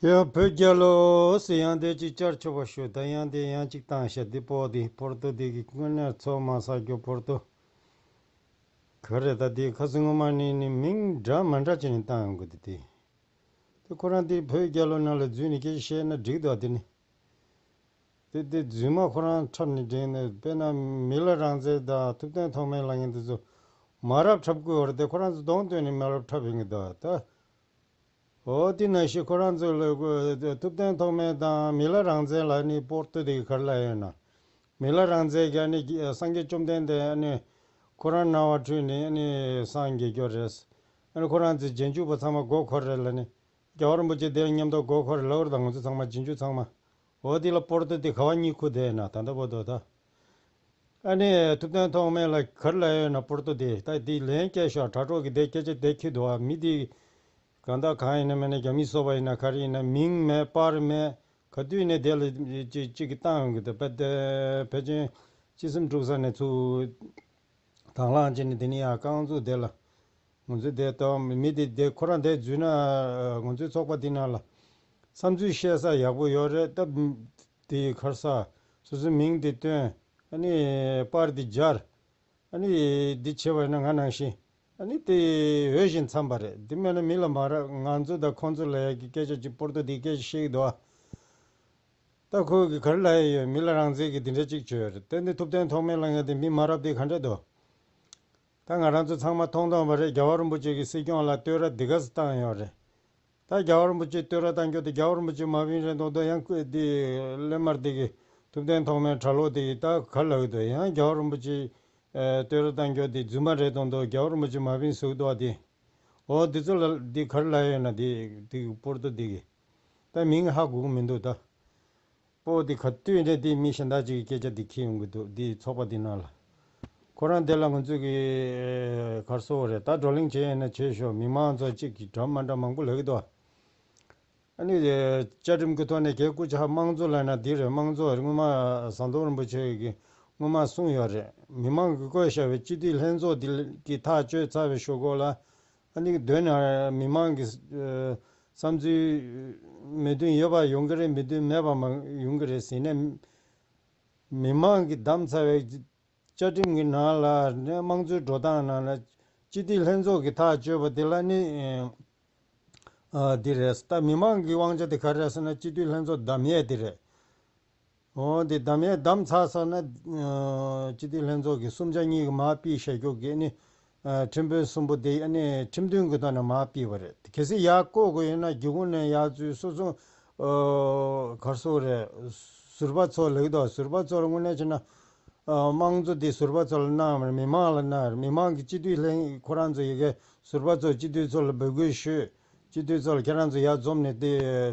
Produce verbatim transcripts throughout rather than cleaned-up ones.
ཡང་བོད་རྒྱལ་ལོ་ཟེར་ཡང་དེ་ཅིག་བསྐྱར་ཆོག་པ་ཞུ། ད་ཡང་དེ་ཡང་ཅིག་བཏང་ཤག་འདི་པོ་འདི་པོར་ཏོ་འདི་གི་དངོས་གནས་ཚོ་མ་ས་རྒྱུ་པོར་ཏོ་ག་རེ་ད་འདི་ཁ་སང་སྔོན་མ་ནས་ནི་མིང་འདྲ་མ་འདྲ་བྱས་ནས་བཏང་ཡོང་གི་འདུག་དེ། དེ་ཁོ་རང་དེ་བོད་རྒྱལ་ལོ་ནང་ལ་འཛུལ་ནས་སྐད་ཆ་བཤད་ན་འགྲིག་འདུག་དེ་ནི། དེ་དེ་རྫུན་མ་ཁོ་རང་འཁྲབ་ནས་འགྲིག་ནས། དཔེར་ན་མི་ལ་རང་བཙན་དང་ཐུབ་བསྟན་ཐོགས་མེད་ལབ་མཁན་དེ་ཚོ་མ་རབས་འཁྲབ་དགོས་བར་དེ་ཁོ་རང་ཚོ་གདོང་སྟོན་ནས་མ་རབས་འཁྲབ་ཡོང་གི་འདུག་ད། འོ་དེ་ནང་བཞིན་ཁོ་རང་ཚོ་ལ་ཐུབ་བསྟན་ཐོགས་མེད་དང་མི་ལ་རང་བཙན་ལ་ནི་པོར་ཏོ་དེ་ག་རེ་ལབ་ཡོད་ན། མི་ལ་རང་བཙན་གྱི་ནི་སངས་རྒྱས་བཅོམ་ལྡན་འདས་ནི་ཁོ་རང་སྣང་བ་འཁྲུལ་ནས་ནི་སངས་རྒྱས་རྒྱུ་རེད། ཨ་ནི་ཁོ་རང་ཚོའི་རྗེས་འཇུག་པ་ཚང་མ་མགོ་འཁོར་རེད་ལབ་ནི། རྒྱལ་བ་རིན་པོ་ཆེ་དེ་མཉམ་དུ་མགོ་འཁོར་ལབ་རེད། ད་ང་ཚོ་ཚང་མ་རྗེས་འཇུག་ཚང་མ། འོ་དེ་ལ་པོར་ཏོ་དེ་ག་བ་གཉིད་ཁུག་བསྡད་ན་ད་ལྟ་བར་དུ་ད། ཨ་ནི་ཐུབ་བསྟན་ཐོགས་མེད་ལ་ག་རེ་ལབ་ཡོད་ན་པོར་ཏོ་དེ་ད་དེ་ལན་སྐྱེལ་ཤོག་དྲ་གྲོགས་ཀྱི་དེ་སྐད་ཆ་དེ་ཁྱེད་དུ་བ་མི་དེ་གང་ལྟར་གང་ཡིན་ན་མིན་ན་རྒྱ་མི་སོ་པ་ཡིན་ན་ག་རེ་ཡིན་ན་མིང་མེད་པར་མེད་ག་དུས་ནས་དེ་ལ་ཅི་ཅི་གི་བཏང་ཡོང་གི་འདུག་དཔེ་དེ་ཕལ་ཆེར་སྤྱི་སེམས་དཀྲུག་ས་ནས་ཚུར་དང་བླངས་བྱས་ནས་དེ་ནས་ཡང་རྐང་འཛུགས་དེ་ལ། ང་ཚོས་དེ་ལྟ་བུ་མི་དེ་དེ་ཁོ་རང་དེ་འཛུལ་ན་ང་ཚོའི་ཚོགས་པ་འདི་ནང་ལ་བསམ་ཚུལ་བཤད་ས་ཡག་པོ་ཡོད་རེད་སྟབས། དེ་ག་རེ་ཟེར། སོ་སོའི་མིང་དེ་བཏོན། ཨ་ནི་པར་དེ་སྦྱར། ཨ་ནི་འདི་བྱས་པ་ཡིན་ན་ང་ནང་བཞིན། ཨ་ནི་དེ་འོས་ཤིང་འཚམས་པ་རེད། འདི་མེད་ན་མི་ལ་མ་རག་ང་ཚོ་དང་ཁོང་ཚོ་ལ་ཡ་གི་སྐད་ཆ་གཅིག་པོར་ཏོ་དེ་སྐད་ཆ་བཤད་ཀྱི་འདུག་ཨ། ད་ཁོས་གི་ག་རེ་ལབ་ཡ་ཡོད། མི་ལ་རང་བཙན་གྱི་དེ་འདྲ་གཅིག་བྱོས་རེད། དེ་འདི་ཐུབ་བསྟན་ཐོགས་མེད་ལབ་མཁན་དེ་མི་མ་རབས་དེ་ག་འདྲ་འདུག་ད་ང་རང་ཚོ་ཚང་མ་མཐོང་མཐོང་བ་རེད། རྒྱལ་བ་རིན་པོ་ཆེ་གི་སྲིད་སྐྱོང་ལ་བསྟོད་ར་འདི་ག་ཙམ་བཏང་ཡོད་རེད། ད་རྒྱལ་བ་རིན་པོ་ཆེ་བསྟོད་ར་བཏང་རྒྱུ་དེ་རྒྱལ་བ་རིན་པོ་ཆེ་མ་བིན་རེད་མདོག་མདོག་ཡང་ཁོས་འདི་སླད་མར་འདི་གི་ཐུབ་བསྟན་ཐོགས་མེད་གྲྭ་ལོག་འདི་གི་ད་ག་རེ་ལབ་ཀྱི་འདུག་ཡང་རྒྱལ་བ་རིན་པོ་ཆེ་ཨ་བསྟོད་ར་བཏང་རྒྱུ་དེ་རྫུན་མ་རེད་མདོག་མདོག་རྒྱལ་བ་རིན་པོ་ཆེ་མ་བིན་ཟེར་གྱི་འདུག་བ་དེ། འོ་འདི་ཚོ་ལ་འདི་ག་རེ་ལབ་ཡོད་ན་འདི་འདི་གི་པོར་ཏོ་འདི་གི། ད་མིང་ཧ་གོ་གི་མི་འདུག་ད། པོ་འདི་ག་དུས་ནས་འདི་མི་གཞན་དག་ཅིག་གི་སྐད་ཆ་འདི་འཁྱེར་ཡོང་གི་འདུག་འདི་ཚོགས་པ་འདི་ནང་ལ། ཁོ་རང་དེ་ལ་ང་ཚོས་ཀྱི་ག་རེ་ཟེར་དགོས་རེད། ད་བགྲོ་གླེང་བྱས་ཡོད་ན་བྱས་ཤོག་མི་མང་ཚོ་གཅིག་གིས་འདྲ་མ་འདྲ་མང་པོ་ལབ་ཀྱི་འདུག་ཨ་ནི་བཅའ་ཁྲིམས་ཀྱི་ཐོག་ནས་གལ་སྐུ་ཕྱྭ་དམངས་གཙོ་ལབ་ན་འདི་རེད། དམངས་གཙོ་རེད། སྔོན་མ་ཟམ་གདོང་རིན་པོ་ཆེ་གིས་སྔོན་མ་གསུངས་ཡོད་རེད། མི་མང་གིས་བསྐོས་བཞག་པའི་སྤྱི་འཐུས་ལྷན་ཚོགས་འདི་གི་ཐག་གཅོད་ཚར་བའི་ཞོར་འཁོར་ལ། ཨ་ནི་མདོར་ན་མི་མང་གི་ཨ་བསམ་ཚུལ་མོས་མཐུན་ཡོད་པ་ཡོང་གི་རེད། མོས་མཐུན་མེད་པ་མ་ཡོང་གི་རེད་ཟེར་ནས། མི་མང་གིས་བདམས་ཚར་བའི་བཅའ་ཁྲིམས་ཀྱི་ནང་ལ་ནས་དམངས་གཙོའི་འགྲོ་སྟངས་ནང་ལ་སྤྱི་འཐུས་ལྷན་ཚོགས་ཀྱི་ཐག་གཅོད་པ་དེ་ལ་ནི་ཨ་འདི་རེད། ད་མི་མང་གི་དབང་ཆ་དེ་ག་རེ་རེད་ཟེར་ན་སྤྱི་འཐུས་ལྷན་ཚོགས་བདམས་ཡས་དེ་རེད། འོ་འདི་བདམས་ཡས་བདམས་ཚར་སོང་ན་ཨ་སྤྱི་འཐུས་ལྷན་ཚོགས་ཀྱི་གསུམ་ཆ་གཉིས་ཀྱིས་མར་ཕུད་བཞག་རྒྱུ་གི་ནི་ཨ་ཁྲིམས་དཔོན་གསུམ་པོ་དེ་ཨ་ནི་ཁྲིམས་མཐུན་གྱི་ཐོག་ནས་མར་ཕུད་པ་རེད། གལ་སྲིད་ཡར་བསྐོ་དགོས་ཡོད་ན་སྒེའུ་ཁུང་ནས་ཡར་ཚུར་སོ་སོ་ཨ་ག་རེ་ཟེར་དགོས་རེད། ཟུར་པ་ཚོ་ལབ་ཀྱི་འདུག་ཟུར་པ་ཚོ་ལ་དངོས་གནས་བྱས་ན་ཨ་དམངས་གཙོ་དེ་ཟུར་པ་ཚོ་ལ་གནང་བ་རེད། མི་མང་ལ་གནང་བ་རེད། མི་མང་གི་སྤྱི་འཐུས་ལྷན་ཁོ་རང་ཚོ་ཡི་གེ་ཟུར་པ་ཚོ་སྤྱི་འཐུས་ཚོ་ལ་འབོད་སྐུལ་ཞུས། སྤྱི་འཐུས་ཚོ་ལ་ཁྱེད་རང་ཚོ་ཡར་འཛོམས་ནས་དེ་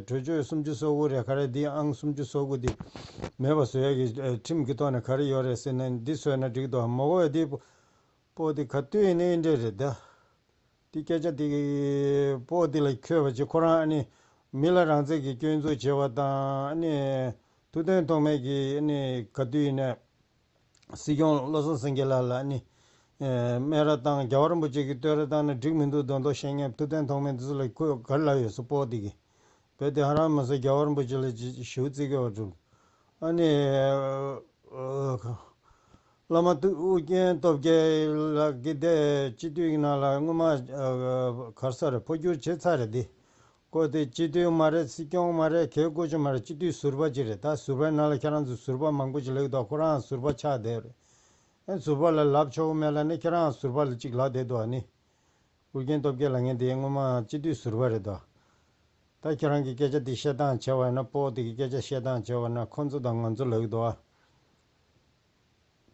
གྲོས་ཆོད་སུམ་ཅུ་སོ་དགུ་རེད། ག་རེ་འདི་ཨང་སུམ་ཅུ་སོ་དགུ་འདི་མེད་པ་བཟོ་ཡ་གི་ཨ་ཁྲིམས་ཀྱི་ཐོག་ནས་ག་རེ་ཡོད་རེད་ཟེར་ན་འདི་བཟོས་ན་འགྲིག་འདུག་མ་གོ་བས་འདི་པོ་འདི་ག་དུས་ཡིན་ནའི་འདྲ་རེད་ད། འདི་སྐད་ཆ་འདི་པོ་འདི་ལ་འཁྱོལ་བ་ཅིག་ཁོ་རང་ཨ་ནི་མི་ལ་རང་བཙན་གྱི་སྐྱོན་འཛུགས་བྱས་པ་དང་ཨ་ནི་ཐུབ་བསྟན་ཐོགས་མེད་ཀྱི་ཨ་ནི་ག་དུས་ཡིན་ནའི། སྲིད་སྐྱོང་བློ་བཟང་སེང་གེ་ལགས་ལ་ནི་སྨད་ར་བཏང་། རྒྱལ་བ་རིན་པོ་ཆེ་གིས་བསྟོད་ར་བཏང་ན་འགྲིག་མི་འདུག་མདོག་མདོག་བཤད་མཁན་ཐུབ་བསྟན་ཐོགས་མེད་འདི་ཚོ་ལ་ཁོས་ག་རེ་ལབ་ཡོད་ཟེར་པོ་འདི་གིས། བོད་དེ་ཧ་རང་མ་ཟེར་རྒྱལ་བ་རིན་པོ་ཆེ་ལ་ཞིའུ་རྩི་གི་བ་འགྲུབ། ཨ་ནི་བླ་མ་ཨུ་རྒྱན་སྟོབས་རྒྱལ་ལགས་ཀྱིས་དེ་སྤྱི་འཐུས་ཀྱི་ནང་ལ་སྔོན་མ་ག་རེ་ཟེར་འཕོ་འགྱུར་བྱས་ཚར་རེད་འདི། ཁོ་དེ་སྤྱི་འཐུས་མ་རེད། སྲིད་སྐྱོང་མ་རེད། གལ་སྐུ་ཕྱྭ་མ་རེད། སྤྱི་འཐུས་ཟུར་པ་ཅིག་རེད། ད་ཟུར་པའི་ནང་ལ་ཁྱེད་རང་ཚོ་ཟུར་པ་མང་པོ་ཅིག་ལེགས་འདུག་ཁོ་རང་ཟུར་པ་ཆགས་བསྡད་རེད། ཨེ་ཟུར་པ་ལ་ལབ་ཆོག་གི་མེད་ལབ་ནས་ཁྱེད་རང་ཟུར་པ་ལ་ཅིག་ལབ་བསྡད་འདུག་ཨ་ནི། ཨུ་རྒྱན་སྟོབས་རྒྱལ་ལབ་མཁན་དེ་སྔོན་མ་སྤྱི་འཐུས་ཟུར་པ་རེད་དོ། ད་ཁྱེད་རང་གི་སྐད་ཆ་དེ་བཤད་སྟངས་བྱས་པ་ཡིན་ན། པོ་དེ་གི་སྐད་ཆ་བཤད་སྟངས་བྱས་པ་ན་ཁོ་ཚོ་དང་ང་ཚོ་ལབ་ཀྱི་འདུག་ཨ།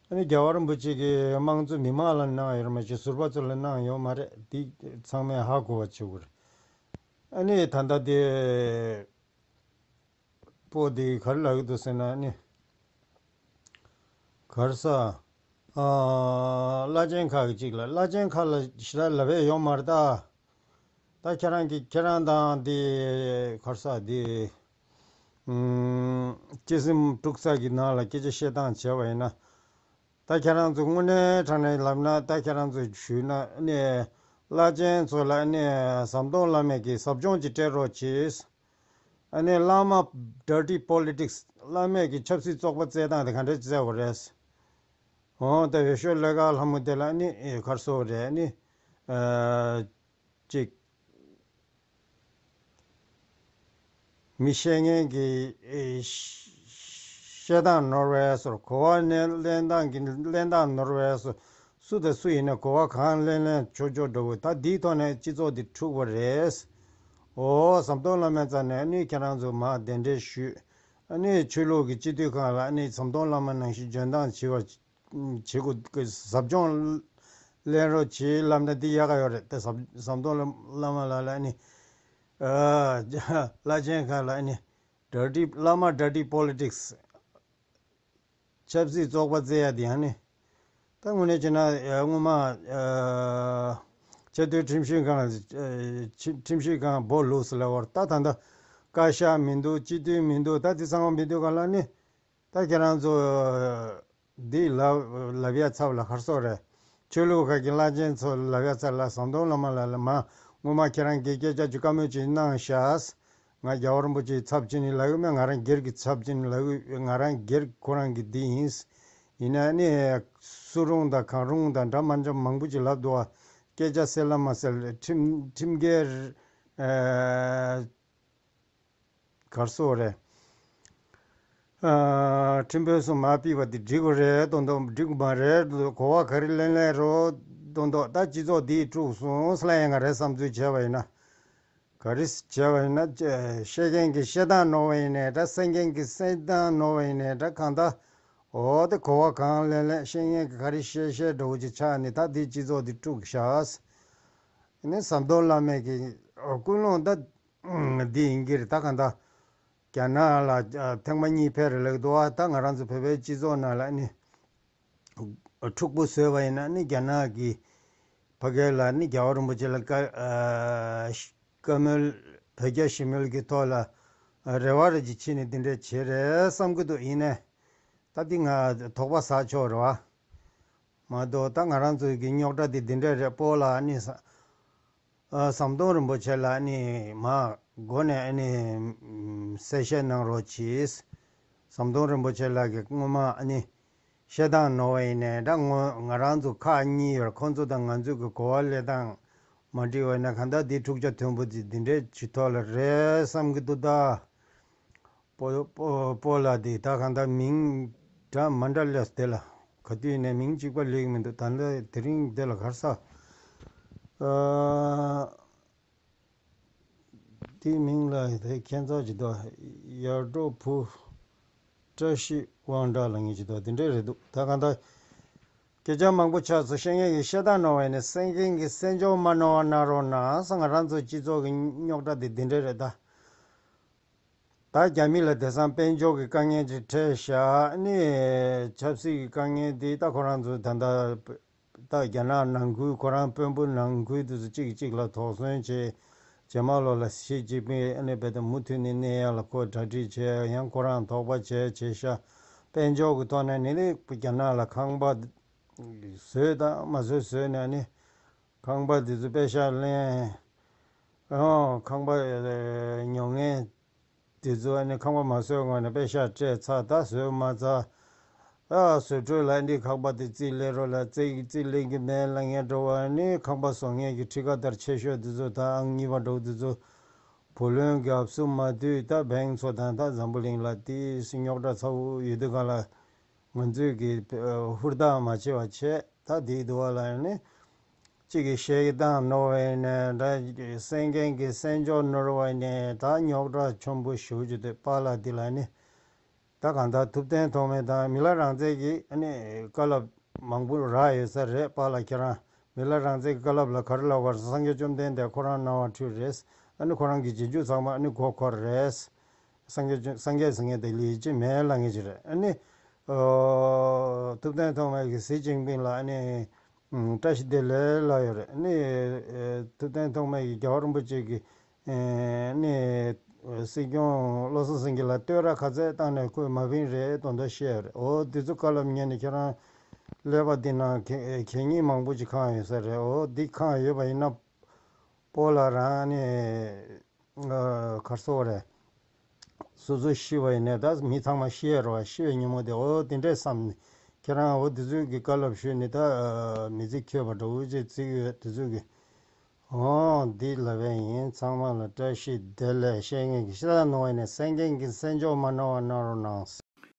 ཨ་ནི་རྒྱལ་བ་རིན་པོ་ཆེ་གིས་དམངས་གཙོ་མི་མང་ལ་གནང་ཡོད་མ་གཏོགས་ཟུར་པ་ཚོ་ལ་གནང་ཡོད་མ་རེད། འདི་ཚང་མས་ཧ་གོ་བ་བྱེད་དགོས་རེད། ཨ་ནི་ད་ལྟ་དེ་པོ་དེ་ག་རེ་ལབ་ཀྱི་འདུག་ཟེར་ན་ཨ་ནི་ག་རེ་ཟེར། ཨ་བླ་ཆེན་ཁག་གི་གཅིག་ལ་བླ་ཆེན་ཁག་ལ་ཞེ་དྲག་ལབ་ཡས་ཡོད་མ་རེད་ད། ད་ཁྱེད་རང་གིས་ཁྱེད་རང་དང་དེ་ག་རེ་ཟེར་དེ། ཨུམ། སྤྱི་སེམས་དཀྲུག་ས་གི་ནང་ལ་སྐད་ཆ་བཤད་སྟངས་བྱས་པ་ཡིན་ན། ད་ཁྱེད་རང་ཚོ་དངོས་གནས་དྲང་གནས་ལབ་ན། ད་ཁྱེད་རང་ཚོ་ཞུས་ན་ནས་བླ་ཆེན་ཚོ་ལ་ནས་ཟམ་གདོང་བླ་མས་ཀྱི་ཟབ་སྦྱོང་ཅིག་སྤྲད་རོགས་གྱིས། ཨ་ནི་བླ་མ་dirty politics། བླ་མས་ཀྱི་ཆབ་སྲིད་བཙོག་པ་རྩེད་སྟངས་དེ་ག་འདྲ་བྱས་པ་རེད། འོ་ད་འོས་ཤོག་ལས་ཀ་ལྷ་མོ་དེ་ལ་ཨ་ནི་ཨེ་ག་རེ་ཟེར་དགོས་རེད། ཨ་ནི་ཨ་ཅིག་མི་བཤད་མཁན་གྱི་ཨེ་བཤད་སྟངས་ནོར་བའི་བཟོ། གོ་བ་ནས་ལེན་སྟངས་ཀྱི་ལེན་སྟངས་ནོར་བའི་བཟོ། སུ་དང་སུ་ཡིན་ན་གོ་བ་གང་ལེན་ལེན་ཆོག་ཆོག་འདྲ་བོ། ད་འདིའི་ཐོག་ནས་སྤྱི་ཚོགས་འདི་འཁྲུགས་པ་རེད། འོ་ཟམ་གདོང་བླ་མའི་རྩ་ནས་ཨ་ནི་ཁྱེད་རང་ཚོ་མར་གདན་འདྲེན་ཞུས། ཨ་ནི་ཆོས་ལུགས་ཀྱི་སྤྱི་འཐུས་ཁང་ལ་ཨ་ནི་ཟམ་གདོང་བླ་མ་ནང་བཞིན་འཇོན་ཐང་བྱེད་པ་བྱེད་དགོས། ཟབ་སྦྱོང་ལེན་རོགས་བྱེད་ལབ་ན་འདི་ཡག་ག་ཡོད་རེད། ད་ཟབ་ཟམ་གདོང་བླ་མ་ལགས་ལ་ཨ་ནི་ཨ་བླ་ཆེན་ཁག་ལ་ཨ་ནི་dirty། བླ་མ་dirty politics། ཆབ་སྲིད་བཙོག་པ་རྩེ་ཡ་དེ་ཡང་ནི། ད་དངོས་གནས་བྱས་ན་ཨ་སྔོན་མ་ཨ་ཆེས་མཐོའི་ཁྲིམས་ཞིབ་ཁང་ཨ་ཁྲིམས་ཁྲིམས་ཞིབ་ཁང་སྦོ་ལུགས་ལ་བར་ད་ད་ལྟ་བཀའ་ཤག་མི་འདུག་སྤྱི་འཐུས་མི་འདུག་ད་དེ་ཚང་མ་མི་འདུག་ག་ལ་ནི། ད་ཁྱེད་རང་ཚོ་འདི་ལབ་ལབ་ཡ་ཚབ་ལ་ག་རེ་ཟེར་དགོས་རེད། ཆོས་ལུགས་ཁག་གི་བླ་ཆེན་ཚོ་ལབ་ཡ་ཚབ་ལ་ཟམ་གདོང་བླ་མ་ལགས་ལ་མ་སྔོན་མ་ཁྱེད་རང་གིས་སྐད་ཆ་ཅིག་བཀའ་མོལ་ཅིག་གནང་ཤག་ང་རྒྱལ་བ་རིན་པོ་ཆེའི་ཚབ་བྱས་ནས་ལབ་ཡོད་མེད། ང་རང་སྒེར་གྱི་ཚབ་བྱས་ནས་ལབ་ཡོད། ང་རང་སྒེར་ཁོ་རང་གི་འདི་ཡིན། ཡིན་ན་ནི་སུ་རུང་དང་གང་རུང་དང་འདྲ་མ་འདྲ་མང་པོ་ཅིག་ལབ་འདུག་བ། སྐད་ཆ་གསལ་ལ་མ་གསལ། ཁྲིམས་ཁྲིམས་འགལ་ཨ། ག་རེ་ཟེར་དགོས་རེད། ཨ་ཁྲིམས་དཔོན་གསུམ་མར་ཕུད་པ་འདི་འགྲིག་གི་རེད་མདོག་མདོག་འགྲིག་གི་མ་རེད། གོ་བ་ག་རེ་ལེན་ལེན་རོགས་མདོག་མདོག་ད་སྤྱི་ཚོགས་འདི་དཀྲུགས་སོང་ཟེར་ལབ་ཡ་ང་རའི་བསམ་ཚུལ་བྱས་པ་ཡིན་ན། ག་རེ་བྱས་པ་ཡིན་ན་བཤད་མཁན་གྱི་བཤད་སྟངས་ནོར་བ་ཡིན་ནའི་འདྲ། གསན་མཁན་གྱི་གསན་སྟངས་ནོར་བ་ཡིན་ནའི་འདྲ། གང་ལྟར་འོ་དེ་གོ་བ་གང་ལེན་ལེན། བཤད་མཁན་གྱི་ག་རེ་བཤད་བཤད་འདྲ་བོ་ཅིག་ཆགས་ནས་ད་འདི་སྤྱི་ཚོགས་འདི་དཀྲུགས་ཤག་ནི་ཟམ་གདོང་བླ་མའི་གི་ཀུན་སློང་ད། འདི་ཡིན་གྱི་རེད། ད་གང་ལྟར་རྒྱ་ནག་ལ་ཨ་ཐེངས་མ་གཉིས་ཕེབས་རེད་ལབ་འདུག་བ། ད་ང་རང་ཚོ་བོད་པའི་སྤྱི་ཚོགས་ནང་ལ་ནི་འཁྲུག་པོ་བཟོས་པ་ཡིན་ན་ནི་རྒྱ་ནག་གི་ཕ་གི་ལ་ནི་རྒྱལ་བ་རིན་པོ་ཆེ་ལ་བཀའ་ཨ་བཀའ་མོལ་བོད་རྒྱ་ཞི་མོལ་གྱི་ཐོག་ལ་རེ་བ་རེ་ཅིག་བྱས་ནས་འདི་འདྲས་བྱས་རེད་བསམ་གྱི་འདུག་ཡིན་ནའི་ད་འདི་ང་དོགས་པ་ཟ་ཆོག་རེད་བ། མ་གཏོགས་ད་ང་རང་ཚོའི་གི་རྙོག་དྲ་དེ་འདི་འདྲ་རེད། སྤོ་ལགས་ནི་ཟ་ཨ་ཟམ་གདོང་རིན་པོ་ཆེ་ལ་ནི་མ་འགོ་ནས་ཨ་ནི་གསལ་བཤད་གནང་རོགས་གྱིས། ཟམ་གདོང་རིན་པོ་ཆེ་ལགས་ཀྱིས་སྔོན་མ་ཨ་ནི་བཤད་སྟངས་ནོར་བ་ཡིན་ནའི་འདྲ། ངོ་ང་རང་ཚོ་ཁག་གཉིས་ཡོད་རེད། ཁོང་ཚོ་དང་ང་ཚོའི་གི་གོ་བ་ལེན་སྟངས་མ་འགྲིག་པ་ཡིན་ན་གང་ལྟར་འདི་འཁྲུག་ཆ་དོན་པོ་འདི་འདི་འདྲའི་ཅིག་ཐོག་ལ་རེད་བསམ་གྱི་འདུག་ད། སྤོ་སྤོ་སྤོ་ལགས་འདི་ད་གང་ལྟར་མིང་འདྲ་མ་འདྲ་སླེབས་དེ་ལ་ག་དུས་ནས་མིང་གཅིག་པ་སླེབས་ཀྱི་མི་འདུག་ད་ལྟ་དེ་རིང་འདི་ལ་ག་རེ་ཟ། ཨ་དེའི་མིང་ལ་དེ་ཁྱད་མཚར་ཅིག་འདུག་ཡར་འབྲོག་བུ་བཀྲ་ཤིས་དབང་གྲགས་ལབ་མཁན་ཅིག་འདུག་དེ་འདྲས་རེད་འདུག་ད་གང་ལྟར་སྐད་ཆ་མང་པོ་ཆགས་སོང་། བཤད་མཁན་གྱིས་བཤད་སྟངས་ནོར་བ་ཡིན་ནའི་གསན་མཁན་གྱིས་གསན་ཕྱོགས་མ་ནོར་བ་གནང་རོགས་གནང་། ང་རང་ཚོ་སྤྱི་ཚོགས་ཀྱི་རྙོག་དྲ་དེ་འདི་འདྲས་རེད་ད། ད་རྒྱ་མི་ལ་དེང་སང་དཔལ་འབྱོར་གྱི་དཀའ་ངལ་ཅིག་འཕྲད་ཤག་ནི་ཆབ་སྲིད་ཀྱི་དཀའ་ངལ་འདི་ད་ཁོ་རང་ཚོ་ད་ལྟ་ད་རྒྱ་ནག་ནང་ཁུལ་ཁོ་རང་དཔོན་པོ་ནང་ཁུལ་དེ་ཚོ་གཅིག་གིས་གཅིག་ལ་དོགས་ཟོན་བྱས། རྗེས་མ་ལོ་ལ་ཞི་ཅིན་ཕིང་ཨ་ནི་རྦད་དེ་མུ་མཐུད་ནས་གནས་ཡ་ལ་ཁོ་གྲ་སྒྲིག་བྱས། ཡང་ཁོ་རང་དོགས་པ་བྱས་བྱས་ཤག་དཔལ་འབྱོར་གྱི་ཐོག་ནས་ནི་ནི་རྒྱ་ནག་ལ་ཁང་པ་བཟོས་དང་མ་བཟོས་བཟོས་ནས་ནི་ཁང་པ་དེ་ཚོ་པེ་ཤག་ལེན། ཨོ་ཁང་པ་ཉོ་མཁན་དེ་ཚོ་ཨ་ནི་ཁང་པ་མ་བཟོས་སྔོན་ནས་པེ་ཤག་སྤྲད་ཚར། ད་བཟོས་མ་ཚར། ཨ་བཟོ་གྲྭ་ལ་འདི་ཁང་པ་དེ་རྩིས་ལེན་རོགས་ལ་རྩིས་རྩིས་ལེན་གྱི་མེད་ལབ་མཁན་འདྲ་བོ། ཨ་ནི་ཁང་པ་བཟོ་མཁན་གྱི་ཁྲི་ཀ་དར་ཆེ་ཤོས་དེ་ཚོ་ད་ཨང་གཉིས་པ་འདྲ་བོ་དེ་ཚོ་བུ་ལོན་གྱི་ཨབ་སུ་མ་བསྡུས། ད་བེང་ཚོ་དང་ད་འཛམ་བུ་གླིང་ལ་དེ་རྙོག་དྲ་ཚ་བོ་ཡོད་དུས་ག་ལ། ང་ཚོས་ཀྱི་ཧུར་ཐག་མ་བྱས་པ་བྱས། ད་དེའི་དུ་བ་ལ་ནི་གཅིག་གིས་བཤད་ཀྱི་སྟངས་ནོར་བ་ཡིན་ནའི་འདྲ། གསན་མཁན་གྱི་གསན་ཕྱོགས་ནོར་བ་ཡིན་ནའི་ད་རྙོག་དྲ་ཆེན་པོ་ཞེ་པོ་ཅིག་འདུག་པཱ་ལགས་འདི་ལ་ནི་ད་གང་ལྟར་ཐུབ་བསྟན་ཐོགས་མེད་དང་མི་ལ་རང་བཙན་གྱི་ནི་བཀའ་སློབ་མང་པོ་རག་ཡོད་ས་རེད། པཱ་ལགས་ཁྱེད་རང་མི་ལ་རང་བཙན་གྱི་བཀའ་སློབ་ལ་ག་རེ་ལབ་དགོས་རེད། སངས་རྒྱས་བཅོམ་ལྡན་འདས་ཁོ་རང་སྣང་བ་འཁྲུལ་རེད། ཨ་ནི་ཁོ་རང་གི་རྗེས་འཇུག་ཚང་མ་ཨ་ནི་མགོ་འཁོར་རེད། སངས་རྒྱས་བཅོ་སངས་རྒྱས་ཟེར་མཁན་དེ་ལས་ཅི་མེད་ལབ་མཁན་ཅིག་རེད། ཨ་ནི་ཨོ་ཐུབ་བསྟན་ཐོགས་མེད་ཀྱིས་ཞི་ཅིན་ཕིང་ལ་ཨ་ནི་ཨམ་བཀྲ་ཤིས་བདེ་ལེགས་ལབ་ཡོད་རེད། ཨ་ནི་ཨེ་ཐུབ་བསྟན་ཐོགས་མེད་ཀྱིས་རྒྱལ་བ་རིན་པོ་ཆེ་གི་ཨེ་ནི་སྲིད་སྐྱོང་བློ་བཟང་སེང་གེ་ལ་བསྟོད་ར་ག་ཚད་བཏང་ནས་ཁོས་མ་ཕིང་རེད་དོན་དག་བཤད་ཡོད་རེད། འོ་དེ་ཚོ་བཀའ་སློབ་ཉན་ནས་ཁྱེད་རང་ཀླད་པ་འདི་ནང་གད་གད་སྙིགས་མང་པོ་ཅིག་ཁེངས་ཡོད་ས་རེད། འོ་འདི་ཁེངས་ཡོད་པ་ཡིན་ན་སྤོ་ལགས་རང་ནི་ཨ་ག་རེ་ཟེར་དགོས་རེད། སོ་སོ་ཤི་བ་ཡིན་ནའི་ད་མི་ཚང་མ་ཤི་ཡ་རེད་བ། ཤི་བའི་ཉིན་མོ་དེ་འོ་དེ་འདྲས་བསམ་ནས་ཁྱེད་རང་འོ་དེ་ཚོའི་གི་བཀའ་སློབ་ཞུས་ནས་ད་མི་ཚེ་འཁྱོལ་བ་འདྲ་བོ་ཅིག་བརྩི་གི་ཡོད། དེ་ཚོའི་གི་འོ་འདི་ལབ་པ་ཡིན། ཚང་མ་ལ་བཀྲ་ཤིས་བདེ་ལེགས། བཤད་མཁན་གྱི་ཤེས་རབ་ནོར་བ་ཡིན་ནའི་གསན་མཁན་གྱི་སེམས་མཆོག་མ་ནོར་བ་གནང་རོགས་གནང་།